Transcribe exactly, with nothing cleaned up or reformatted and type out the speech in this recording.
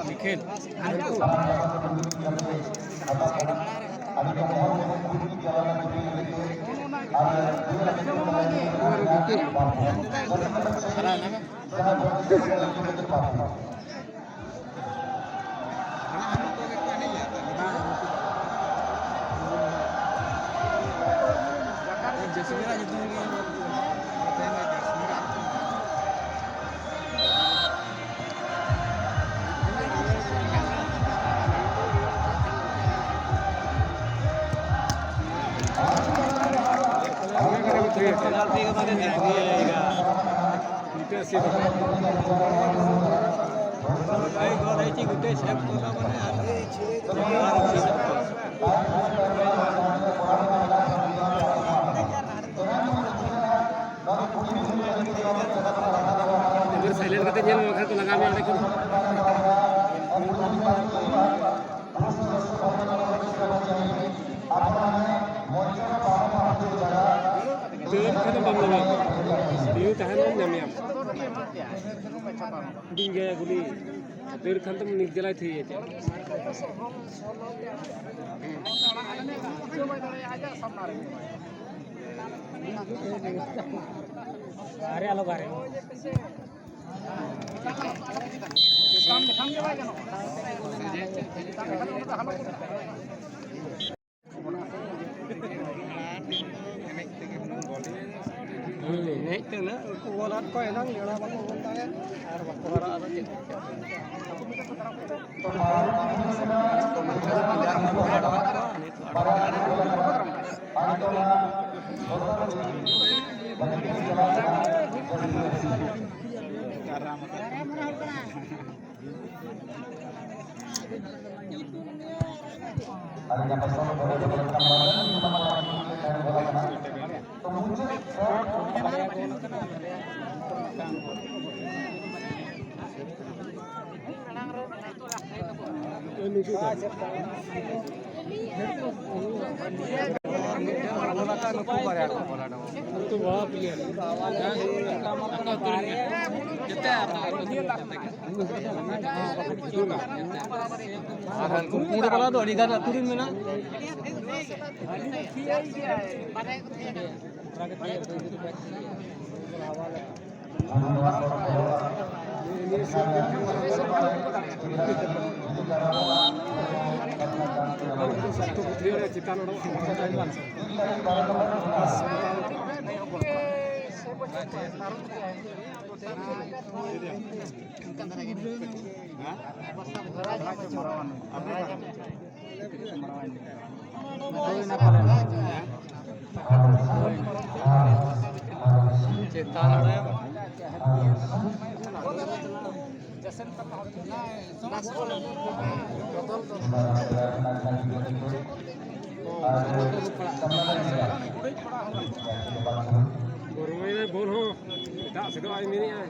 ᱱᱤᱠᱷᱤᱞ᱾ ᱮᱵᱟᱨ silent ᱠᱟᱛᱮ ᱧᱮᱞ ᱢᱮ, ᱵᱟᱠᱷᱟᱱ ᱠᱚ ᱞᱟᱜᱟ ᱢᱮᱭᱟ ᱚᱸᱰᱮ ᱠᱷᱚᱱ᱾ ᱫᱟᱹᱲ ᱠᱷᱟᱱ ᱫᱚ ᱵᱟᱢ ᱧᱟᱢᱮᱭᱟ, ᱛᱤᱸᱜᱩ ᱛᱟᱦᱮᱱ ᱢᱟᱢ ᱧᱟᱢᱮᱭᱟ᱾ ᱦᱩᱰᱤᱧ ᱜᱮᱭᱟ ᱜᱩᱞᱤ, ᱫᱟᱹᱲ ᱠᱷᱟᱱ ᱫᱚᱢ ᱱᱤᱡ ᱡᱟᱞᱟᱭ ᱛᱷᱤᱭᱟᱹ ᱪᱮᱫ᱾ ᱟᱨᱮ ᱟᱞᱚ ᱜᱟᱨᱮ᱾ ᱮᱱᱮᱡ ᱛᱮ ᱩᱱᱟᱹᱜ ᱩᱱᱠᱩ ᱵᱚᱞ ᱟᱫ ᱠᱚ ᱮᱱᱟᱝ ᱞᱮᱲᱟ ᱵᱟᱠᱚ ᱵᱚᱞ ᱫᱟᱲᱮᱭᱟᱜ ᱟᱨ ᱵᱟᱠᱚ ᱦᱟᱨᱟᱜᱼᱟ, ᱟᱫᱚ ᱪᱮᱫ? ᱟᱨ ᱩᱱᱠᱩ ᱯᱩᱸᱰ ᱵᱟᱞᱟ ᱫᱚ ᱟᱹᱰᱤ ᱜᱟᱱ ᱟᱹᱛᱩ ᱨᱮᱱ ᱢᱮᱱᱟᱜ᱾ ᱪᱮᱛᱟᱱ ᱚᱰᱚᱠ ᱪᱮᱛᱟᱱ ᱨᱮ ᱵᱚᱞ ᱦᱚᱸ ᱮᱴᱟᱜ ᱥᱮᱫ ᱟᱭ ᱢᱮᱱᱮᱜᱼᱟ᱾